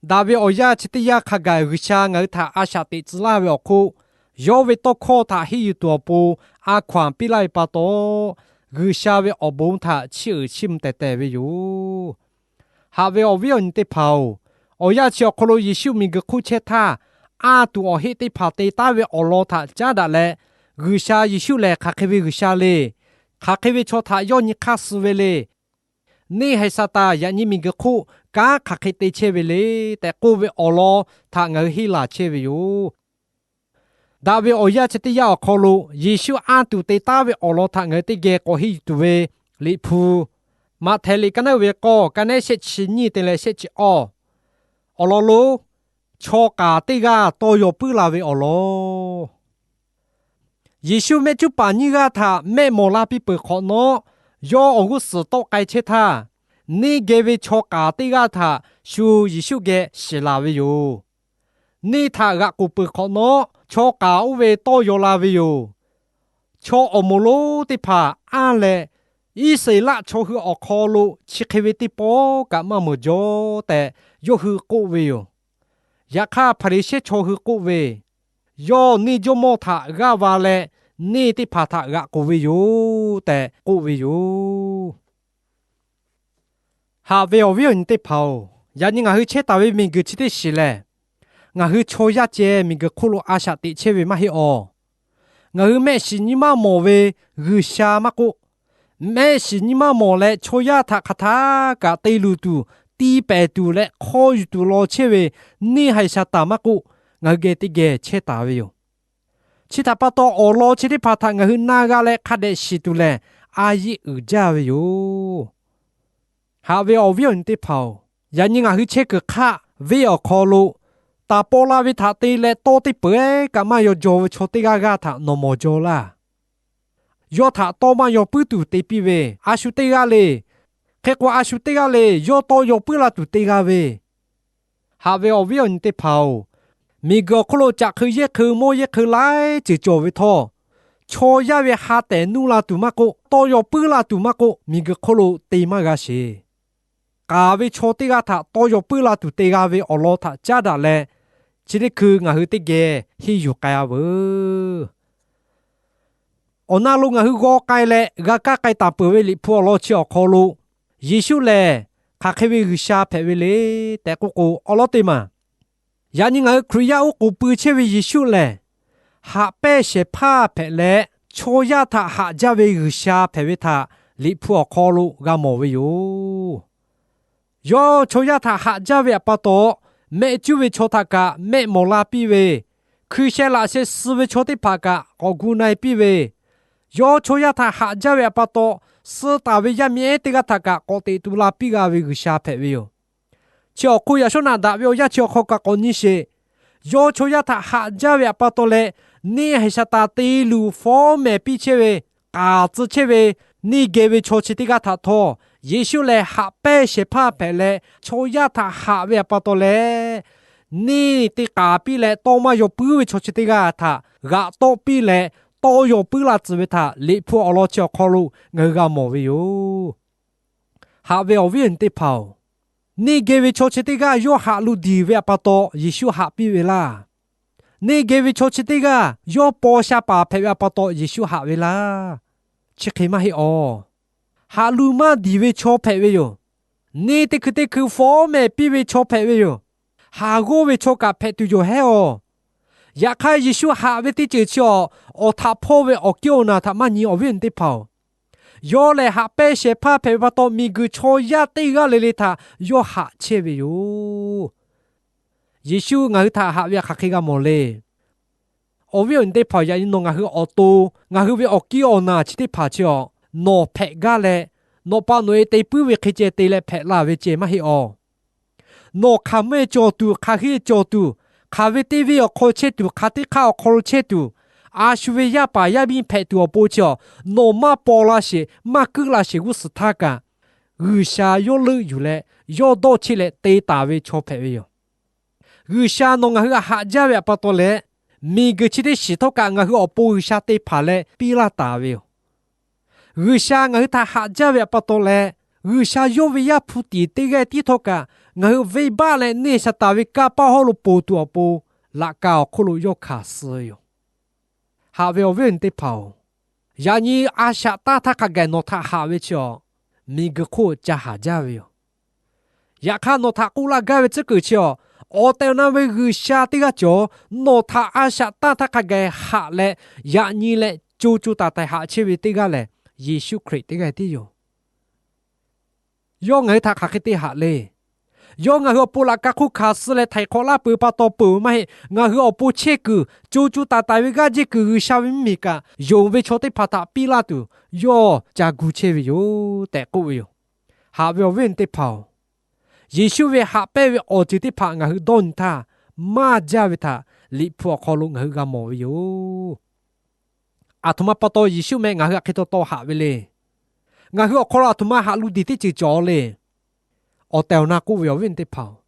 Daꞈ ve awˬ yanˇ chi teˇ yanˇ hk'a gaˬ G'uiˬsha ngaˬ hui htaꞈ a shaꞈ teꞈ tcuh laˇ ve awˬ hk'oˆ, yawˇ ve tawˇ hkawˇ htaꞈ henˇ yuˬ tuˬ awˬ pon a hkaw anˬ piˇ laˇ ve pa taw, G'uiˬsha ve awˬ bon htaꞈ chiˇ uiˍ chiˇ mvuh tehˬ tehˬ ve yoˬ. Haꞈ ve awˬ viˉ awˬ nyi teˇ hpaˍ-oˬ, awˬ yanˇ chi awˬ hk'aw lo Yeˍsuˆ miˬguiˬ hk'oˆ chehˇ htaˇ, anˇ tuˬ awˬ heˆ teˇ hpaˍ te taˉ ve awˬ lawn htaꞈ caˉ daꞈ leh, G'uiˬsha Yeˍsuˆ lehˬ hk'aˬ hk'e ve G'uiˬsha le. Hk'aˬ hk'e ve chaw htaꞈ yawˇ nyi hk'aˇ suh ve le. Neˇ haiˬ Saˍtanˍ yaꞈ nyi miˬguiˬ hk'oˆ kanˉ hk'aˬ hk'e te chehˇ ve le tehꞈ k'oˆ ve awˬ lawn htaꞈ ngaˬ hui henˇ laˬ chehˇ ve yoˬ. Daꞈ ve awˬ yanˇ chi teˇ yanˇ awˬ hk'aw lo Yeˍsuˆ anˇ tuˬ te taˉ ve awˬ lawn htaꞈ ngaˬ hui teˇ geh k'awꞈ henˇ yuˬ tuˬ ve Liꞈ hpu, Maꞈhtehˍ liꞈ ka naˉ uiˍ ve k'awˇ, ka nehˉ shehˆ chi nyiˇ te leh shehˆ chi awˇ. Awˬ lawn lonˉ, chaw k'aˍ teˇ g'aˇ tawˇ yaw puiˉ la ve awˬ lawn. Yeˍsuˆ mehˆ cuˉ paˍ nyiˇ g'aˇ htaꞈ mehˆ mawˬ la piˇ peuˬ hk'awꞈ nawˉ, yawˇ awˬ g'uˇ suhˍ tawˆ k'ai chehˇ htaˇ, neˇ geh ve chaw k'aˍ teˇ g'aˇ htaꞈ shu Yeˍsuˆ geh shiˍ laˬ ve yoˬ. Neˇ htaꞈ g'aꞈ k'oˍ peuˬ hk'awꞈ nawˉ, chaw k'aˍ oˇ ve tawˇ yaw la ve yoˬ. Chaw awˬ moˍ lonˉ teˇ hpaˍ anˇ leh, Iˉsaˍreˍlaˆ chaw hui awˬ hk'aw lo chi hk'e ve teˇ pawˆ kaꞈ maˇ mawˬ jaw tehꞈ, yawˇ hui k'oˆ ve yoˬ. Yaꞈ hk'aˇ, Hpaˍriˍsehˇ chaw hui k'oˆ ve, Yawˇ neˇ jawˇmawˇ htaꞈ g'aˇ va leh, neˇ teˇ hpaˍ htaꞈ g'aꞈ k'oˍ ve yoˬ tehꞈ k'oˆ ve yoˬ. Haꞈ ve awˬ viˉ awˬ nyi teˇ hpaˍ-oˬ, yaꞈ nyi ngaˬ hui chehˇ taˍ ve miˬguiˬ chi teˇ shiˍ lehˬ, ngaˬ hui chaw yaˇ ceh miˬguiˬ hk'oˆ lo a shaꞈ teꞈ chehˇ ve maˇ heˆ awˬ. Ngaˬ hui mehˆ shiˍ nyi maˇ mawˬ ve G'uiˬsha maˇ k'oˆ, mehˆ shiˍ nyi maˇ mawˬ leh chaw yaˇ htaꞈ hk'aˬ htaˇ kaꞈ te luˬ tuˬ, tiˇ pehˍ tuˬ leh hk'aw yuˬ tuˬ law chehˇ ve neˇ haiˬ Saˍtanˍ maˇ k'oˆ, ngaˬ hui geh teˇ geh chehˇ taˍ ve yoˬ. Chi htaꞈ pa taw, awˬ lawn chi teˇ hpaˍ htaꞈ ngaˬ hui na g'a leh hk'a dehꞈ shiˍ tuˬ lehˬ, a yeˆ uiˍ jaˇ ve yoˬ. Haꞈ ve awˬ viˉ awˬ nyi teˇ hpaˍ-oˬ, yaꞈ nyi ngaˬ hui chehˇ kuiˬ hk'aˆ venˇ awˬ hk'aw lo, taˍ paw la ve htaꞈ te leh tawˇ teˇ peuˬ kaꞈ maˇ yaw jaw ve chaw teˇ g'aˇ g'aˇ htaꞈ nawˬ mawˬ jaw laˇ. Yawˇ htaꞈ tawˇ maˇ yaw puiˉ tuˬ te piˇ ve, a shu teˇ g'aˇ le. Hk'e k'o, a shu teˇ g'aˇ le, yawˇ tawˇ yaw puiˉ la tuˬ te g'a ve. Haꞈ ve awˬ viˉ awˬ nyi teˇ hpaˍ-oˬ, miˬguiˬ awˬ hk'oˆ lo caꞈ hk'eun yehˇ hk'eun mawˇ yehˇ hk'eun laiˉ ceuˬ cawˬ ve htawˇ, chaw yaˇ ve ha tehˍ nuˇ la tuˬ maˇ k'oˆ, tawˇ yaw puiˉ la tuˬ maˇ k'oˆ, miˬguiˬ hk'oˆ lo te maˇ g'a sheˍ. K'aˍ ve chaw teˇ g'aˇ htaꞈ tawˇ yaw puiˉ la tuˬ te g'a ve awˬ lawn htaꞈ caˉ daꞈ leh, chi teˇ hkui ngaˬ hui teˇ geh henˇ yuˬ k'ai-a veuˬ. Awˬ na lo ngaˬ hui g'aw k'ai leh g'a kaˇ k'ai taˍ peuˬ ve Liꞈ hpu awˬ lawn chi awˬ hk'aw lo, Yeˍsuˆ lehˬ hk'aˬ hk'e ve G'uiˬsha hpehꞈ ve le tehꞈ k'oˆ k'o, awˬ lawn teˇ maˬ, yaꞈ nyi ngaˬ hui Hkriꞈ yaˇ oˉ k'oˍ pui chehˇ ve Yeˍsuˆ lehˬ, haꞈ pehnˇ shehˍ hpaˇ hpehꞈ leh, chaw yaˇ htaꞈ haꞈ jaˇ ve G'uiˬsha hpehꞈ ve htaꞈ Liꞈ hpu awˬ hk'aw lo g'a mawˬ ve yoˬ. Yawˇ chaw yaˇ htaꞈ haꞈ jaˇ ve awˬ pa taw, mehˆ cuˉ ve chaw htaꞈ kaꞈ mehˆ mawˬ la piˇ ve, hkui sheh laꞈ sheh suh ve chaw teˇ hpaˍ kaꞈ k'awꞈ gu na-e piˇ ve, yawˇ chaw yaˇ htaꞈ haꞈ jaˇ ve awˬ pa taw, suh taˍ ve yaˇ miˇ ehˉ teˇ g'aˇ htaꞈ kaꞈ k'awꞈ teꞈ tu la piˇ g'a ve G'uiˬsha hpehꞈ ve yoˬ. Chi awˬ hk'oˆ yaꞈ shawˉ naꞈ daꞈ ve awˬ yanˇ chi awˬ hk'aw kaꞈ k'awꞈ nyi sheˍ. Yawˇ chaw yaˇ htaꞈ haꞈ jaˇ ve awˬ pa taw leh, neˇ haiˬ Saˍtanˍ te luˬ fawˉ mehˍ piˇ chehˇ ve, k'aˍ tcuh chehˇ ve, neˇ geh ve chaw chi teˇ g'aˇ htaꞈ htawˇ, Yeˍsuˆ lehˬ haꞈ pehnˇ shehˍ hpaˇ hpehꞈ leh chaw yaˇ htaꞈ haꞈ ve awˬ pa taw leh, neˇ te k'aˍ piˇ leh tawˇ maˇ yaw puiˉ ve chaw chi teˇ g'aˇ htaꞈ g'aꞈ tawˆ piˇ leh, tawˇ yaw puiˉ la tcuh ve htaꞈ Liꞈ hpu awˬ lawn chi awˬ hk'aw lo ngaˬ hui g'a mawˬ ve yoˬ. Haꞈ ve awˬ viˉ awˬ nyi teˇ hpaˍ-oˬ, neˇ geh ve chaw chi teˇ g'aˇ yawˇ haꞈ lo diˬ ve awˬ pa taw Yeˍsuˆ haꞈ piˇ ve laˇ. Neˇ geh ve chaw chi teˇ g'aˇ yawˇ paw sha paˍ hpehꞈ ve awˬ pa taw Yeˍsuˆ haꞈ ve laˇ. Chi hk'e maˇ heˆ awˬ. Haꞈ lo maˇ diˬ ve chaw hpehꞈ ve yoˬ. Neˇ teˇ hkui teˇ hkui fawˉ mehˍ piˇ ve chaw hpehꞈ ve yoˬ. Haˍ g'awˇ ve chaw kaꞈ hpehꞈ tuˬ yoˬ hehˉ awˬ. Yaꞈ hk'aˇ, Yeˍsuˆ haꞈ ve teˇ ceuˬ chi awˬ, awˬ htaꞈ hpawˇ ve awˬ kiˇ awˬ naˬ htaꞈ maˇ nyi awˬ viˉ awˬ nyi teˇ hpaˍ-oˬ, yawˇ lehˬ haꞈ pehnˇ shehˍ hpaˇ hpehꞈ ve pa taw, miˬguiˬ chaw yaˇ teˇ g'aˇ le le htaꞈ yawˇ haꞈ chehˇ ve yoˬ. Yeˍsuˆ ngaˬ hui htaꞈ haꞈ ve hk'aˬ hk'e g'a mawˬ le. Awˬ viˉ awˬ nyi teˇ hpaˍ-oˬ, yaꞈ nyi nawˬ ngaˬ hui awˬ to, ngaˬ hui ve awˬ kiˇ awˬ naˬ chi teˇ hpaˍ chi awˬ, nawˬ hpehꞈ gaˇ leh, nawˬ pa nawˬ-e te puiˉ ve hk'e ceh te leh hpehꞈ la ve ceh maˇ heˆ awˬ. Nawˬ hk'aˬ meuˇ cawˬ tuˬ, hk'aˬ hk'e cawˬ tuˬ, hk'aˬ ve teˇ venˇ awˬ hk'aw chehˇ tuˬ, hk'aˬ teˇ hk'aˇ awˬ hk'aw lo chehˇ tuˬ, a shu ve yaˇ paˍ yaˇ miˇ hpehꞈ tuˬ awˬ pon chi awˬ, nawˬ maˇ paw la sheˍ, maˇ kuiˉ la sheˍ g'uˇ suhˍ htaˇ kaꞈ, G'uiˬsha yawˇ leuˆ yuˬ leh, yawˇ dawˇ cheˆ leh te taˍ ve chaw hpehꞈ ve yoˬ. G'uiˬsha nawˬ ngaˬ hui htaꞈ haꞈ jaˇ ve awˬ pa taw leh, miˬguiˬ chi teˇ shiˍ htawˇ kaꞈ ngaˬ hui awˬ pon G'uiˬsha te hpanˍ leh piˇ laˇ taˍ ve yoˬ. G'uiˬsha ngaˬ hui htaꞈ haꞈ jaˇ ve awˬ pa taw leh, G'uiˬsha yawˇ ve Yaˇ hpu tiˍ teˇ g'aˇ tiˉ htawˇ kaꞈ ngaˬ hui venˇbaˆ leh neˇ Saˍtanˍ ve kanˇ paˆ hawˉ lo ponˬ tuˬ awˬ pon laꞈ ka awˬ hk'oˆ lo yawˇ hkanˍ suh ve yoˬ. Haꞈ ve awˬ viˉ awˬ nyi teˇ hpaˍ-oˬ, yaꞈ nyi a shaꞈ tanˇ htaˇ hk'a gaˬ nawˬ htaꞈ haꞈ ve chi awˬ, miˬguiˬ hk'oˆ ca haˍ jaˇ ve yoˬ. Yaꞈ hk'aˇ, nawˬ htaꞈ k'oˆ laˇ gaˇ ve tcuhˉ kuiˬ chi awˬ, awˬ tehˬ awˬ na ve G'uiˬsha teˇ g'aˇ cawˬ, nawˬ htaꞈ a shaꞈ tanˇ htaˇ hk'a gaˬ haꞈ leh, yaꞈ nyi leh co co taiˍ taiˍ haꞈ chehˇ ve teˇ g'aˇ lehˬ, Yeˍsuˆ Hkriꞈ teˇ g'aˇ tiˉ yoˬ. Yawˇ ngaˬ hui htaꞈ hk'aˬ hk'e te haꞈ le. Yawˇ ngaˬ hui awˬ pon laꞈ ka hk'oˆ hkanˍ suh leh htaiˍ hk'awꞈ laˇ peuˬ pa taw peuˬ ve maˇ heˆ. Ngaˬ hui awˬ pon chehˇ kuiˬ co co taiˍ taiˍ ve g'aˇ jehˇ kuiˬ G'uiˬsha ve mvuhˇmiˬ kaꞈ yonˍ ve chaw teˇ hpaˍ htaꞈ piˇ laˇ tuˬ, yawˇ ca gu chehˇ ve yoˬ tehꞈ k'oˆ ve yoˬ. Haꞈ ve awˬ viˉ awˬ nyi teˇ hpaˍ-oˬ, Yeˍsuˆ ve haꞈ pehnˇ ve awˬ ceuˬ teˇ hpaˍ ngaˬ hui dawˇ nyi htaˇ, maˇ jaˇ ve htaꞈ Liꞈ hpu awˬ hk'aw lo ngaˬ hui g'a mawˬ ve yoˬ. Aˬ htoꞈ ma pa taw Yeˍsuˆ meh ngaˬ hui htaꞈ hk'e taw taw haꞈ ve le. Ngaˬ hui awˬ hk'aw lo aˬ htoꞈ ma haꞈ lu deˬ teˇ ceuˬ cawˬ le. Awˬ tehˬ awˬ na k'oˆ ve awˬ viˉ awˬ nyi teˇ hpaˍ-oˬ,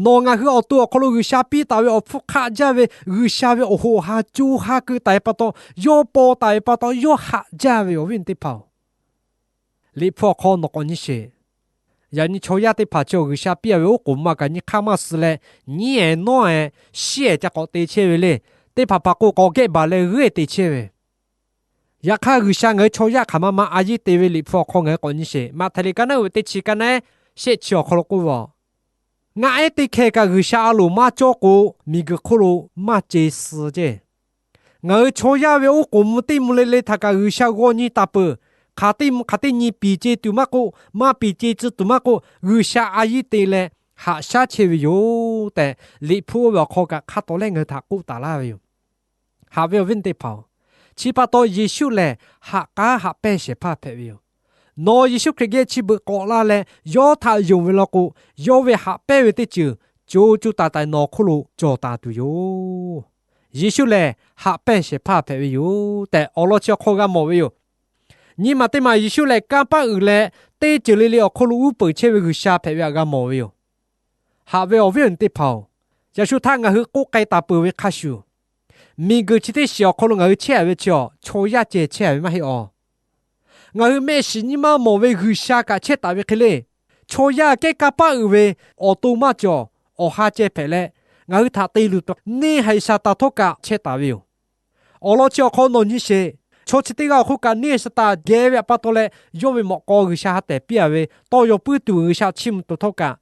nawˬ ngaˬ hui awˬ to awˬ hk'aw lo G'uiˬsha piˇ taˍ ve awˬ hpfuhˇ hk'aˆ jaˇ ve G'uiˬsha ve awˬ hoꞈ awˬ ha co ha keu taˍ ve pa taw, yawˇ paw taˍ ve pa taw, yawˇ haꞈ jaˇ ve awˬ viˉ awˬ nyi teˇ hpaˍ-oˬ, Liꞈ hpu awˬ hk'aw nawˬ k'awꞈ nyi sheˍ. Yaꞈ nyi chaw yaˇ teˇ hpaˍ chi awˬ G'uiˬsha piˇ a ve oˉ k'oˍ ma kaꞈ nyi hk'aˇ maˇ suh leh, nyiˉ ehˍ nawˉ ehˍ shiˉ ehˍ ca k'awꞈ te chehˇ ve le. Teˇ hpaˍ hpaˍ k'o k'awꞈ gehˆ baˬ leh g'euˆ te chehˇ ve. Yaꞈ hk'aˇ, G'uiˬsha ngaˬ hui chaw yaˇ hk'aˬ ma ma a yeˇ te ve Liꞈ hpu awˬ hk'aw ngaˬ hui k'awꞈ nyi sheˍ. Maꞈhtehˍ liꞈ ka naˉ uiˍ ve teˇ chi ka naˉ shehˆ chi awˬ hk'aw lo k'oˆ ve, Ngaˆ ehˉ teˇ hkeh kaꞈ G'uiˬsha a loˍ maˇ cawˇ k'o, miˬguiˬ hk'oˆ lo maˇ ce suh ceˇ. Ngaˬ hui chaw yaˇ ve oˉ k'oˍ mvuh teˇ mvuh le le htaꞈ kaꞈ G'uiˬsha g'aw nyi taˍ peuˬ. Hk'aˬ teˇ mvuh hk'aˬ teˇ nyi piˍ ce tuˬ maˇ k'oˆ, maˇ piˍ ce tcuh tuˬ maˇ k'oˆ, G'uiˬsha a yeˇ te leh haꞈ shaˉ chehˇ ve yoˬ tehꞈ, Liꞈ hpu oˇ ve awˬ hk'aw kaꞈ hk'a tawˍ lehˆ ngaˬ hui htaꞈ k'oˆ taˍ laˇ ve yoˬ. Haꞈ ve awˬ viˉ awˬ nyi teˇ hpaˍ-oˬ, chi pa taw Yeˍsuˆ lehˬ haꞈ k'aˉ haꞈ pehnˇ shehˍ hpaˇ hpehꞈ ve yoˬ. Nawˬ Yeˍsuˆ Hkriꞈ geh chi beuꞈ k'awꞈ la leh yawˇ htaꞈ yonˍ ve law k'o, yawˇ ve haꞈ pehnˇ ve teˇ ceuˬ co co taiˍ taiˍ nawˬ hk'oˆ lo cawˬ taˍ tuˬ yoˬ. Yeˍsuˆ lehˬ haꞈ pehnˇ shehˍ hpaˇ hpehꞈ ve yoˬ tehꞈ, awˬ lawn chi awˬ hk'aw g'a mawˬ ve yoˬ. Nyi maˬ teˇ maˬ Yeˍsuˆ lehˬ kanˇ paˆ uiˍ leh, teˇ ceuˬ le le awˬ hk'oˆ lo uˉ peunˍ chehˇ ve G'uiˬsha hpehꞈ ve htaꞈ g'a mawˬ ve yoˬ. Haꞈ ve awˬ viˉ awˬ nyi teˇ hpaˍ-oˬ, yaꞈ shu htaˇ ngaˬ hui k'oˆ k'ai taˍ peuˬ ve hk'a shuˍ, miˬguiˬ chi teˇ shiˍ awˬ hk'aw lo ngaˬ hui chehˇ a ve chi awˬ, chaw yaˇ ceh chehˇ ve maˇ heˆ awˬ. Ngaˬ hui mehˆ shiˍ nyi maˇ mawˬ ve G'uiˬsha kaꞈ chehˇ taˍ ve hk'e le. Chaw yaˇ kehˉ kanˇ paˆ uiˍ ve awˬ to maˇ cawˬ, awˬ ha ceh hpehꞈ leh, ngaˬ hui htaꞈ te luˬ taˍ neˇ haiˬ Saˍtanˍ htawˇ kaꞈ chehˇ taˍ ve yoˬ. Awˬ lawn chi awˬ hk'aw nawˬ nyi sheˍ. Chaw chi teˇ g'aˇ awˬ hk'oˆ kaꞈ neˇ haiˬ Saˍtanˍ geh ve pa taw leh, yawˇ ve mawꞈ k'aw G'uiˬsha ha tehˬ piˇ a ve tawˇ yaw puiˉ tuˬ G'uiˬsha chiˇ mvuh tuˬ htawˇ kaꞈ,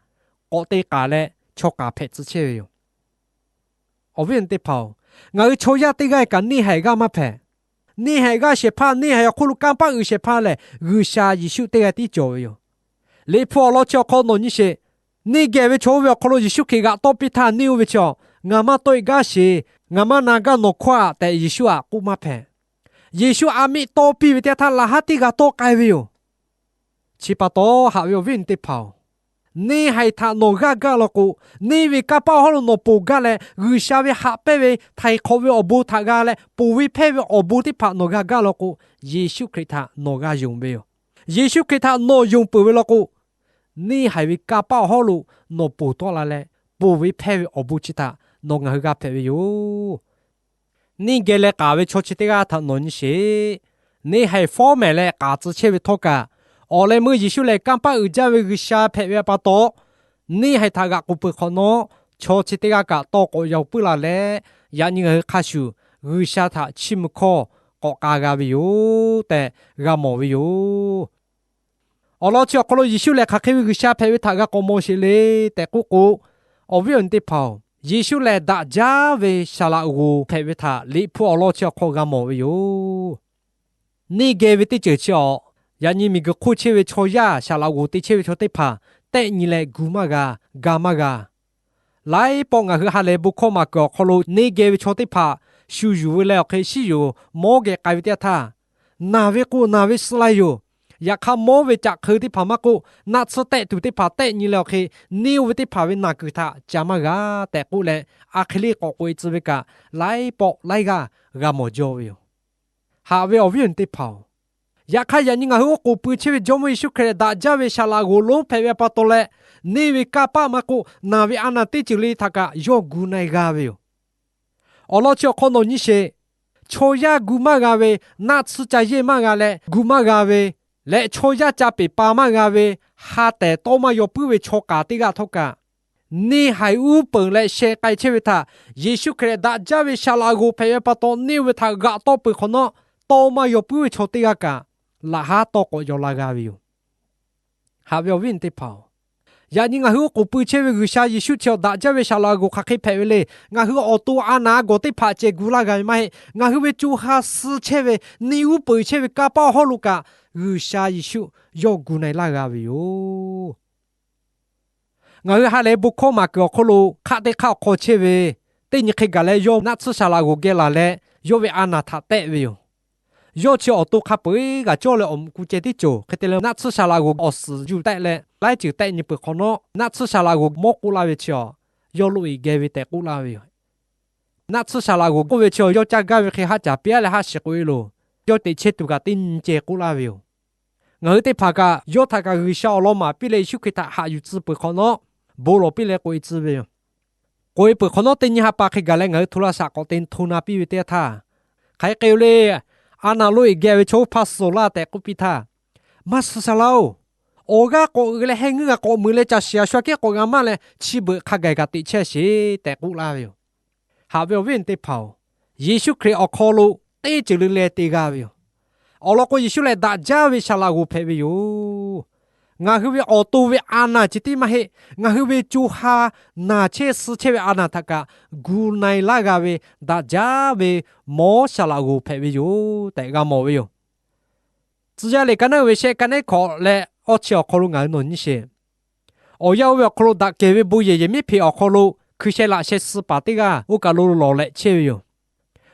k'awꞈ te k'aˍ leh chaw k'aˍ hpehꞈ tcuh chehˇ ve yoˬ. Awˬ viˉ awˬ nyi teˇ hpaˍ-oˬ, ngaˬ hui chaw yaˇ teˇ g'aˇ kaꞈ neˇ haiˬ g'aˇ maˇ hpehꞈ. Neˇ haiˬ g'aˇ shehˍ hpaˇ, neˇ haiˬ awˬ hk'oˆ lo kanˇ paˆ uiˍ shehˍ hpaˇ lehˬ, G'uiˬsha Yeˍsuˆ teˇ g'aˇ tiˉ cawˬ ve yoˬ. Liꞈ hpu awˬ lawn chi awˬ hk'aw nawˬ nyi sheˍ. Neˇ geh ve chaw oˇ ve awˬ hk'aw lo Yeˍsuˆ Hkriꞈ g'aꞈ tawˇ piˇ htaˇ, neˇ oˇ ve chi awˬ, Ngaˬ maˇ tawˆ e gaˇ sheˍ, ngaˬ maˇ na gaˇ nawˬ hkawˇ a tehꞈ Yeˍsuˆ htaꞈ k'oˆ maˇ hpehꞈ. Yeˍsuˆ a miˆ tawˇ piˇ ve teˇ yanˇ htaˇ, laꞈ haˉ teˇ g'a tawˆ k'ai ve yoˬ. Chi pa taw, haꞈ ve awˬ viˉ awˬ nyi teˇ hpaˍ-oˬ, neˇ haiˬ htaꞈ nawˬ g'aˇ gaˇ law k'o, neˇ ve kanˇ paˆ hawˉ lo nawˬ ponˬ gaˇ leh, G'uiˬsha ve haꞈ pehnˇ ve htaiˍ hk'awꞈ ve awˬ bon htaꞈ g'a leh, ponˬ ve hpehˇ ve awˬ bon teˇ hpaˍ nawˬ g'a gaˇ law k'o, Yeˍsuˆ Hkriꞈ htaꞈ nawˬ g'a yonˍ ve yoˬ. Yeˍsuˆ Hkriꞈ htaꞈ nawˬ yonˍ peuˬ ve law k'o, neˇ haiˬ ve kanˇ paˆ hawˉ lo nawˬ ponˬ tawˆ la leh, ponˬ ve hpehˇ ve awˬ bon chi htaꞈ nawˬ ngaˬ hui g'a hpehꞈ ve yoˬ. Neˇ geh leh k'aˍ ve chaw chi teˇ g'aˇ htaꞈ nawˬ nyi sheˍ. Neˇ haiˬ fawˉ mehˍ leh k'aˍ tcuh chehˇ ve htawˇ kaꞈ, awˬ leh meuˇ Yeˍsuˆ lehˬ kanˇ paˆ uiˍ jaˇ ve G'uiˬsha hpehꞈ ve pa taw, neˇ haiˬ htaꞈ g'aꞈ k'oˍ peuˬ hk'awꞈ nawˉ, chaw chi teˇ g'aˇ kaꞈ tawˇ k'awꞈ yaw puiˉ la leh, yaꞈ nyi ngaˬ hui hk'a shuˍ G'uiˬsha htaꞈ chiˇ mvuh hkawˇ k'awꞈ k'ai g'a ve yoˬ tehꞈ g'a mawˬ ve yoˬ. Awˬ lawn chi awˬ hk'aw lo Yeˍsuˆ lehˬ hk'aˬ hk'e ve G'uiˬsha hpehꞈ ve htaꞈ g'a k'awꞈ mawˬ sheˍ le tehꞈ k'oˆ k'o, awˬ viˉ awˬ nyi teˇ hpaˍ-oˬ, Yeˍsuˆ lehˬ daꞈ jaˇ ve saˍ laꞈ g'oˍ hpehꞈ ve htaꞈ Liꞈ hpu awˬ lawn chi awˬ hk'aw g'a mawˬ ve yoˬ. Neˇ geh ve teˇ ceuˬ chi awˬ, yaꞈ nyi miˬguiˬ hk'oˆ chehˇ ve chaw yaˇ saˍ laꞈ g'oˍ te chehˇ ve chaw teˇ hpaˍ tehˆ nyi leh gu maˇ g'a, ga maˇ g'a. Laiˉ pawˆ ngaˬ hui ha lehˬ bon hkawˇ maˍ kuiˬ awˬ hk'aw lo neˇ geh ve chaw teˇ hpaˍ shu yuˬ ve leh awˬ hk'e shiˉ yoˬ, mawˉ geh k'ai ve teˇ yanˇ htaˇ, naˬ ve k'o naˬ ve suh la yoˬ. Yaꞈ hk'aˇ mawˉ ve caꞈ hk'eu teˇ hpaˍ maˇ k'oˆ, naˆ tsuhˇ tehˆ tuˬ teˇ hpaˍ tehˆ nyi leh awˬ hk'e, neˇ oˇ ve teˇ hpaˍ ve naˬ kuiˬ htaꞈ ca maˇ g'a tehꞈ k'oˆ leh, a hk'e le k'awꞈ k'oꞈ e tcuh ve kaꞈ, laiˉ pawˆ laiˉ g'aˇ g'a mawˬ jaw ve yoˬ. Haꞈ ve awˬ viˉ awˬ nyi teˇ hpaˍ-oˬ, yaꞈ hk'aˇ yaꞈ nyi ngaˬ hui oˉ k'oˍ pui chehˇ ve Jawˇmawˇ Yeˍsuˆ Hkriꞈ lehˬ daꞈ jaˇ ve saˍ laꞈ g'oˍ lonˉ hpehꞈ ve pa taw leh, neˇ ve kanˇ paˆ maˇ k'oˆ, naˬ ve a naˬ teˇ ceuˬ le htaꞈ kaꞈ yawˇ gu na e g'a ve yoˬ. Awˬ lawn chi awˬ hk'aw nawˬ nyi sheˍ. Chaw yaˇ gu maˇ g'a ve, naˆ tsuhˇ ca yeˇ maˇ g'a leh gu maˇ g'a ve, leh chaw yaˇ ca peˬ pa maˇ g'a ve, ha tehˬ tawˇ maˇ yaw puiˉ ve chaw k'aˍ teˇ g'aˇ htawˇ kaꞈ, neˇ haiˬ uˉ peunˍ leh sheh k'ai chehˇ ve htaꞈ Yeˍsuˆ Hkriꞈ daꞈ jaˇ ve saˍ laꞈ g'oˍ hpehꞈ ve pa taw, neˇ ve htaꞈ g'aꞈ tawˆ peuˬ hk'awꞈ nawˉ, tawˇ maˇ yaw puiˉ ve chaw teˇ g'aˇ kaꞈ, laꞈ haˉ tawˇ k'awꞈ yaw la g'a ve yoˬ. Haꞈ ve awˬ viˉ awˬ nyi teˇ hpaˍ-oˬ, yaꞈ nyi ngaˬ hui oˉ k'oˍ pui chehˇ ve G'uiˬsha Yeˍsuˆ chi awˬ daꞈ jaˇ ve saˍ laꞈ g'oˍ hk'aˬ hk'e hpehꞈ ve le. Ngaˬ hui awˬ to a naˍ a gawˬ teˇ hpaˍ ceh gu laˇ g'a ve maˇ heˆ. Ngaˬ hui ve co ha suh chehˇ ve, neˇ uˉ peunˍ chehˇ ve kanˇ paˆ awˬ hawˉ lo kaꞈ, G'uiˬsha Yeˍsuˆ yawˇ gu na-e laˇ g'a ve yoˬ. Ngaˬ hui ha lehˬ bon hkawˇ maˍ kuiˬ awˬ hk'oˆ lo hk'aˆ teˇ hk'aˆ awˬ hk'aw chehˇ ve, teˇ nyi hk'e gaˬ leh yawˇ naˆ tsuhˇ saˍ laꞈ g'oˍ geh laˬ leh, yawˇ ve a naˍ htaꞈ tehˆ ve yoˬ. Yawˇ chi awˬ to hk'a peu-eˬ g'aꞈ cawˇ leh awˬ mvuhꞈ ku ceh tiˉ cawˬ hk'e te leh, naˆ tsuhˇ saˍ laꞈ g'oˍ awˬ suhˍ yuˬ tehˆ leh, laiˉ ceuˬ tehˆ nyi peuˬ hk'awꞈ nawˉ, naˆ tsuhˇ saˍ laꞈ g'oˍ mawˇ k'oˆ laˇ ve chi a, yawˇ loꞈ-eˍ geh ve tehꞈ k'oˆ laˇ ve yoˬ. Naˆ tsuhˇ saˍ laꞈ g'oˍ k'oˆ ve chi a, yawˇ caˇ gaˇ ve hk'e haˆ caˍ piˇ-a leh haˆ shiˍ k'oꞈ-e loˬ. Yawˇ teꞈ chehˇ tuˬ kaꞈ teˇ nyi ceh k'oˆ laˇ ve yoˬ. Ngaˬ hui teˇ hpaˍ kaꞈ yawˇ htaꞈ kaꞈ G'uiˬsha awˬ lawn maˍ piˇ leh Yeˍsuˆ Hkriꞈ htaꞈ haꞈ yuˬ tcuh peuˬ hk'awꞈ nawˉ, bon lawˬ piˇ leh k'oꞈ-e tcuh ve yoˬ. K'oꞈ-e peuˬ hk'awꞈ nawˉ, teˇ nyi ha pa hk'e gaˬ leh ngaˬ hui hto la shaꞈ k'awꞈ te hto na piˇ ve teˇ yanˇ htaˇ, hk'aˬ hk'e k'oˆ le, a naˍ loꞈ-eˍ geh ve chaw oˇ hpaˇ suh laˇ tehꞈ k'oˆ piˇ htaˇ, maˇ suh shaˍ laˇ-oˬ, awˬ g'aˇ k'awꞈ uiˍ leh heh ngeuˇ g'a k'awꞈ muiˬ leh caˬ shiˍ a shu aꞈ kehˉ k'awꞈ g'a maˇ leh chi beuꞈ hk'a gaˬ kaꞈ teꞈ chehˇ sheˍ tehꞈ k'oˆ laˇ ve yoˬ. Haꞈ ve awˬ viˉ awˬ nyi teˇ hpaˍ-oˬ, Yeˍsuˆ Hkriꞈ awˬ hk'aw lo teˇ ceuˬ le leh te g'a ve yoˬ. Awˬ lawn k'o, Yeˍsuˆ lehˬ daꞈ jaˇ ve saˍ laꞈ g'oˍ hpehꞈ ve yoˬ. Ngaˬ hui ve awˬ to ve a naˍ chi tiˉ maˇ heˆ. Ngaˬ hui ve co ha naˬ chehˇ suh chehˇ ve a naˍ htaꞈ kaꞈ gu na-e laˇ g'a ve daꞈ jaˇ ve mawˇ saˍ laꞈ g'oˍ hpehꞈ ve yoˬ tehꞈ g'a mawˬ ve yoˬ. Tcuh yaˇ liꞈ ka naˉ uiˍ ve shehˆ, ka nehˉ hkawꞈ leh awˇ chi awˬ hk'aw lo ngaˬ hui nawˬ nyi sheˍ. Awˬ yanˇ oˇ ve awˬ hk'aw lo daꞈ kehˬ ve bon yehˬ yehˬmiˉhpeꞈ awˬ hk'aw lo hkui sheh laꞈ sheh suh paˍ teˇ g'aˇ oˇ kaˬ lo lawˬ leh chehˇ ve yoˬ.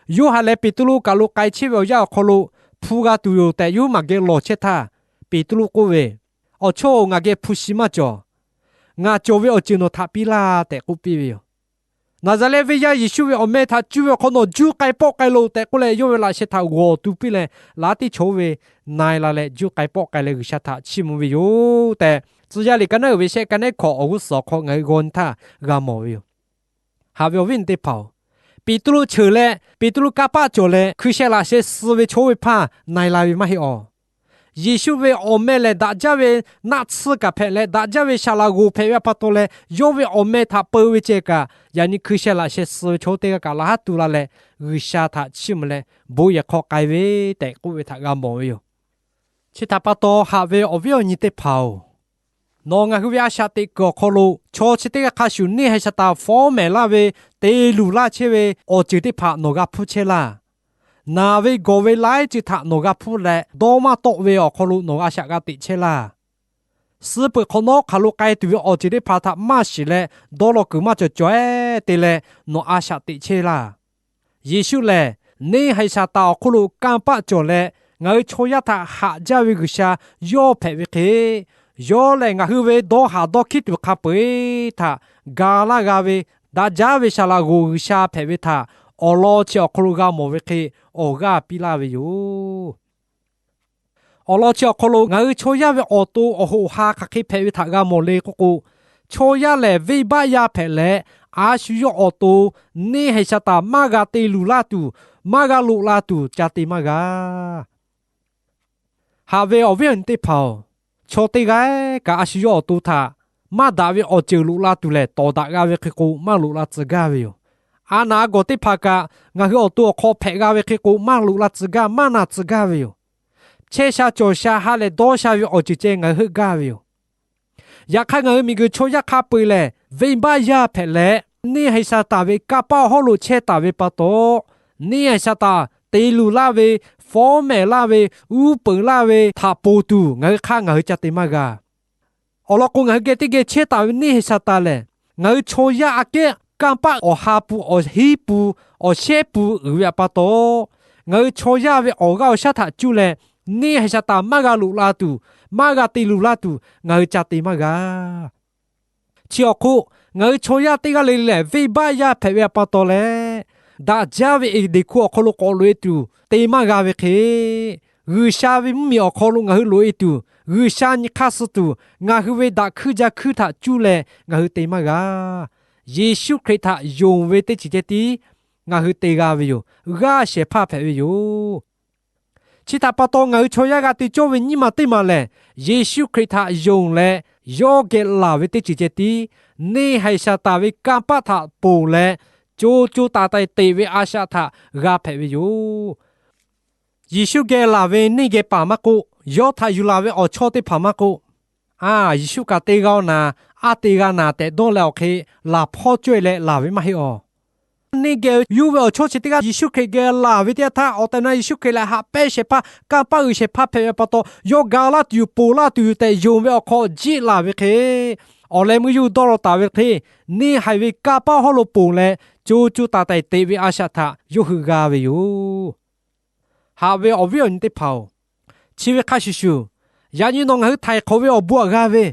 Yoˇhanˬ lehˬ Peˍtruˆ kaꞈ lo k'ai chehˇ ve awˬ yanˇ awˬ hk'aw lo hpu g'a tuˬ yoˬ tehꞈ yawˇ maˬ geh lawˬ chehˇ htaˇ, Peˍtruˆ k'oˆ ve, Awˬ chawˇ-oˬ, ngaˬ geh hpu shi maˇ cawˬ. Ngaˬ cawˬ ve awˬ ceuˬ nawˬ htaꞈ piˇ laˇ tehꞈ k'oˆ piˇ ve yoˬ. Naˍzaˍrehˆ venˇ yaˇ Yeˍsuˆ ve awˬ meh htaꞈ cuˇ ve awˬ hk'aw nawˬ juˇ k'ai pawˆ k'ai loˬ tehꞈ k'oˆ leh, yawˇ ve laꞈ sheh htaꞈ g'awˬ tu piˇ leh, laꞈ teˇ chaw oˇ ve na-e la leh juˇ k'ai pawˆ k'ai leh G'uiˬsha htaꞈ chiˇ mvuh ve yoˬ tehꞈ, Tcuh yaˇ liꞈ ka naˉ uiˍ ve shehˆ, ka nehˉ hkawꞈ awˬ g'uˇ suhˍ awˬ hk'aw ngaˬ hui g'aw nyi htaˇ g'a mawˬ ve yoˬ. Haꞈ ve awˬ viˉ awˬ nyi teˇ hpaˍ-oˬ, Peˍtruˆ cheuˬ leh Peˍtruˆ kanˇ paˆ cawˬ leh hkui sheh laꞈ sheh suh ve chaw oˇ ve hpaˇ na-e la ve maˇ heˆ awˬ. Yeˍsuˆ ve awˬ meh lehˬ daꞈ jaˇ ve naˆ tsuhˇ kaꞈ hpehꞈ leh, daꞈ jaˇ ve saˍ laꞈ g'oˍ hpehꞈ ve pa taw leh, yawˇ ve awˬ meh htaꞈ peu ve ceh kaꞈ, yaꞈ nyi hkui sheh laꞈ sheh suh ve chaw oˇ teˇ g'aˇ kaꞈ laꞈ haˉ tu la leh, G'uiˬsha htaꞈ chiˇ mvuh leh bon yehˬ hk'aw k'ai ve tehꞈ k'oˆ ve htaꞈ g'a mawˬ ve yoˬ. Chi htaꞈ pa taw, haꞈ ve awˬ viˉ awˬ nyi teˇ hpaˍ-oˬ, nawˬ ngaˬ hui ve a shaꞈ teꞈ kuiˬ awˬ hk'aw lo chaw chi teˇ g'aˇ hk'a shuˍ neˇ haiˬ shaˍ taˍ fawˉ mehˍ laˇ ve, te luˬ laˇ chehˇ ve awˬ ceuˬ teˇ hpaˍ nawˬ g'a hpuˇ chehˇ laˇ. Naˬ ve gawˬ ve laiˉ ceuˬ htaꞈ nawˬ g'a hpuˇ leh, dawˇ maˇ tawˆ ve awˬ hk'aw lo nawˬ a shaꞈ g'a teꞈ chehˇ laˇ. Suh peuˬ hk'awꞈ nawˉ hk'aˬ lo k'ai tuˬ ve awˬ ceuˬ teˇ hpaˍ htaꞈ maˇ shiˍ leh, dawˇ law kuiˬ maˇ cawˬ cawˬ-e te leh nawˬ a shaꞈ teꞈ chehˇ laˇ. Yeˍsuˆ lehˬ, neˇ haiˬ shaˍ taˍ awˬ hk'oˆ lo kanˇ paˆ cawˬ leh, ngaˬ hui chaw yaˇ htaꞈ haꞈ jaˇ ve G'uiˬsha yawˇ hpehꞈ ve hk'e, yawˇ lehˬ ngaˬ hui ve dawˇ haˍ dawˇ hkiˉ tuˬ hk'a peu-eˬ htaꞈ ga laˇ g'a ve, daꞈ jaˇ ve saˍ laꞈ g'oˍ G'uiˬsha hpehꞈ ve htaꞈ awˬ lawn chi awˬ hk'aw lo g'a mawˬ ve hk'e, awˬ g'aˇ piˇ laˇ ve yoˬ. Awˬ lawn chi awˬ hk'aw lo ngaˬ hui chaw yaˇ ve awˬ to awˬ hoꞈ awˬ ha hk'aˬ hk'e hpehꞈ ve htaꞈ g'a mawˬ le k'oˆ k'o, chaw yaˇ lehˬ venˇbaˆ yaˇ hpehꞈ leh, a shu yawˇ awˬ to neˇ haiˬ shaˍ taˍ maˇ g'a te luˬ laˇ tuˬ, maˇ g'a loꞈ la tuˬ ca te maˇ g'a. Haꞈ ve awˬ viˉ awˬ nyi teˇ hpaˍ-oˬ, chaw teˇ g'aˇ kaꞈ a shu yawˇ awˬ to htaꞈ maˇ daꞈ ve awˬ ceuˬ loꞈ la tuˬ lehˬ, tawˍ daꞈ g'a ve hk'e k'o maˇ loꞈ la tcuh gaˇ ve yoˬ. A naˍ a gawˬ teˇ hpaˍ kaꞈ ngaˬ hui awˬ to awˬ hk'aw hpehꞈ g'a ve hk'e k'o maˇ loꞈ la tcuh gaˇ, maˇ na tcuh gaˇ ve yoˬ. Chehˇ sha cawˬ sha ha lehˬ dawˇ sha ve awˬ ceuˬ ceh ngaˬ hui heuˆ gaˇ ve yoˬ. Yaꞈ hk'aˇ, ngaˬ hui miˬguiˬ chaw yaˇ hk'a peu-eˬ lehˬ, venˇbaˆ yaˇ hpehꞈ leh, neˇ haiˬ shaˍ taˍ ve kanˇ paˆ awˬ hawˉ lo chehˇ taˍ ve pa taw, neˇ haiˬ shaˍ taˍ te luˬ laˇ ve, fawˉ mehˍ laˇ ve, uˉ peunˍ laˇ ve htaꞈ ponˬ tuˬ ngaˬ hui hk'aˇ ngaˬ hui ca te maˇ g'a. Awˬ lawn k'o, ngaˬ hui geh teˇ geh chehˇ taˍ ve neˇ haiˬ shaˍ taˍ lehˬ, ngaˬ hui chaw yaˇ aꞈ kehˉ kanˇ paˆ awˬ ha pun, awˬ hinˉ pun, awˬ shehˉ pun uiˍ ve pa taw, ngaˬ hui chaw yaˇ ve awˬ g'aˇ awˬ shaˉ htaꞈ cuˇ leh, neˇ haiˬ shaˍ taˍ maˇ g'a loꞈ la tuˬ, maˇ g'a te luˬ laˇ tuˬ ngaˬ hui ca te maˇ g'a. Chi awˬ hk'oˆ, ngaˬ hui chaw yaˇ teˇ g'aˇ le le lehˬ, venˇbaˆ yaˇ hpehꞈ ve pa taw leh, daꞈ jaˇ ve Eˍdenˍ hkuˆ awˬ hk'aw lo k'awꞈ loꞈ-e tuˬ te maˇ g'a ve hk'e, G'uiˬsha ve mvuhˇmiˬ awˬ hk'aw lo ngaˬ hui loꞈ-e tuˬ, G'uiˬsha nyi hk'aˇ suh tuˬ ngaˬ hui ve daꞈ hkuiˇ jaˇ hkuiˇ htaꞈ cuˇ leh ngaˬ hui te maˇ g'a. Yeˍsuˆ Hkriꞈ htaꞈ yonˍ ve teˇ ceuˬ ceh tiˉ ngaˬ hui te g'a ve yoˬ. G'aˇ shehˍ hpaˇ hpehꞈ ve yoˬ. Chi htaꞈ pa taw, ngaˬ hui chaw yaˇ g'a te cawˇ ve nyiˇ maˬ teˇ maˬ lehˬ, Yeˍsuˆ Hkriꞈ htaꞈ yonˍ leh yawˇ geh laˬ ve teˇ ceuˬ ceh tiˉ, neˇ haiˬ Saˍtanˍ ve kanˇ paˆ htaꞈ ponˬ leh, co co taiˍ taiˍ teꞈ ve a shaꞈ htaꞈ g'a hpehꞈ ve yoˬ. Yeˍsuˆ geh laˬ ve neˇ geh paˍ maˇ k'oˆ, yawˇ htaꞈ yuˬ laˬ ve awˬ chawˇ teˇ hpaˍ maˇ k'oˆ, a, Yeˍsuˆ kaꞈ te g'a-o naˍ, a te g'a naˍ tehꞈ dawˇ leh awˬ hk'e laˬ hpawˇ cawehˇ leh laˬ ve maˇ heˆ awˬ. Neˇ geh yuˇ ve awˬ chawˇ chi teˇ g'aˇ Yeˍsuˆ Hkriꞈ geh laˬ ve teˇ yanˇ htaˇ, awˬ tehˬ awˬ na Yeˍsuˆ Hkriꞈ lehˬ haꞈ pehnˇ shehˍ hpaˇ, kanˇ paˆ uiˍ shehˍ hpaˇ hpehꞈ ve pa taw, yawˇ ga laˇ tuˬ yoˬ, ponˬ laˇ tuˬ yoˬ tehꞈ yonˍ ve awˬ hk'aw jiˆ laˬ ve hk'e, awˬ leh meuˇ yawˇ hui dawˇ law taˍ ve hk'e, neˇ haiˬ ve kanˇ paˆ hawˉ lo ponˬ leh, co co taiˍ taiˍ teꞈ ve a shaꞈ htaꞈ yawˇ hui g'a ve yoˬ. Haꞈ ve awˬ viˉ awˬ nyi teˇ hpaˍ-oˬ, chi ve hk'a shuˍ shuˍ, yaꞈ nyi nawˬ ngaˬ hui htaiˍ hk'awꞈ ve awˬ bon htaꞈ g'a ve,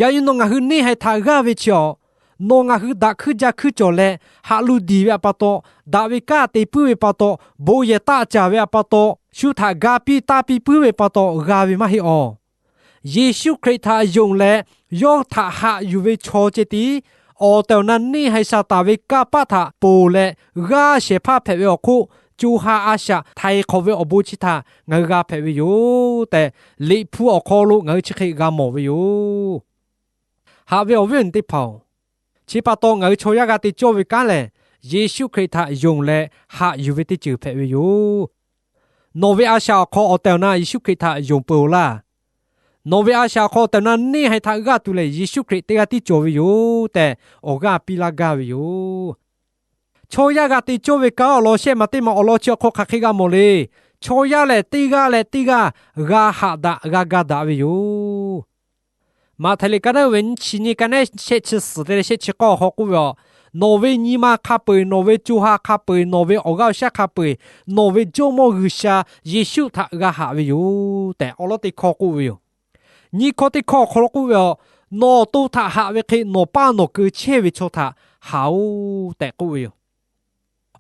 yaꞈ nyi nawˬ ngaˬ hui neˇ haiˬ htaꞈ g'aˇ ve chi awˬ, nawˬ ngaˬ hui daꞈ hkuiˇ ja hkuiˇ cawˬ leh haꞈ luˬ diˬ ve a pa taw, daꞈ ve kanˉ te puiˉ ve pa taw, bon yehˬ taˆ caˍ ve a pa taw, shu htaꞈ ga piˇ taˇ piˇ puiˉ ve pa taw g'a ve maˇ heˆ awˬ. Yeˍsuˆ Hkriꞈ htaꞈ yonˍ leh, yawˇ htaꞈ haꞈ yuˬ ve chaw ceh tiˉ, awˬ tehˬ awˬ na neˇ haiˬ Saˍtanˍ ve kanˇ paˆ htaꞈ ponˬ leh g'aˇ shehˍ hpaˇ hpehꞈ ve awˬ hk'oˆ, co ha a shaꞈ htaiˍ hk'awꞈ ve awˬ bon chi htaꞈ ngaˬ hui g'a hpehꞈ ve yoˬ tehꞈ, Liꞈ hpu awˬ hk'aw lo ngaˬ hui chi hk'e g'a mawˬ ve yoˬ. Haꞈ ve awˬ viˉ awˬ nyi teˇ hpaˍ-oˬ, chi pa taw ngaˬ hui chaw yaˇ g'a te cawˇ ve kanˉ lehˬ, Yeˍsuˆ Hkriꞈ htaꞈ yonˍ leh haꞈ yuˬ ve teˇ ceuˬ hpehꞈ ve yoˬ. Nawˬ ve a shaꞈ awˬ hk'aw awˬ tehˬ awˬ na Yeˍsuˆ Hkriꞈ htaꞈ yonˍ peuˬ-oˬ laˇ. Nawˬ ve a shaꞈ awˬ hk'aw awˬ tehˬ awˬ na neˇ haiˬ htaꞈ g'aˇ tuˬ lehˬ, Yeˍsuˆ Hkriꞈ teˇ g'aˇ tiˉ cawˬ ve yoˬ tehꞈ awˬ g'aˇ piˇ laˇ gaˇ ve yoˬ. Chaw yaˇ g'a te cawˇ ve kanˉ awˬ lawn shehˆ maˬ teˇ maˬ awˬ lawn chi awˬ hk'aw hk'aˬ hk'e g'a mawˬ le. Chaw yaˇ lehˬ, teˇ g'aˇ leh teˇ g'aˇ g'a haꞈ daꞈ g'a ga daꞈ ve yoˬ. Maꞈhtehˍ liꞈ ka naˉ ve nyiˇ chi nyiˇ ka naˉ shehˆ chi suhˍ te leh shehˆ chi k'awˇ awˬ hk'aw k'oˆ ve awˬ, nawˬ ve nyi ma hk'a peu-eˬ, nawˬ ve co ha hk'a peu-eˬ, nawˬ ve awˬ g'aˇ awˬ shaˉ hk'a peu-eˬ, nawˬ ve Jawˇmawˇ G'uiˬsha Yeˍsuˆ htaꞈ g'a haꞈ ve yoˬ tehꞈ awˬ lawn teˇ hkawˇ k'oˆ ve yoˬ. Nyiˇ hkawˇ teˇ hkawˇ awˬ hk'aw lo k'oˆ ve awˬ, nawˬ awˬ to htaꞈ haꞈ ve hk'e nawˬ paˇ nawˬ keu chehˇ ve chaw htaꞈ haꞈ-oˬ tehꞈ k'oˆ ve yoˬ.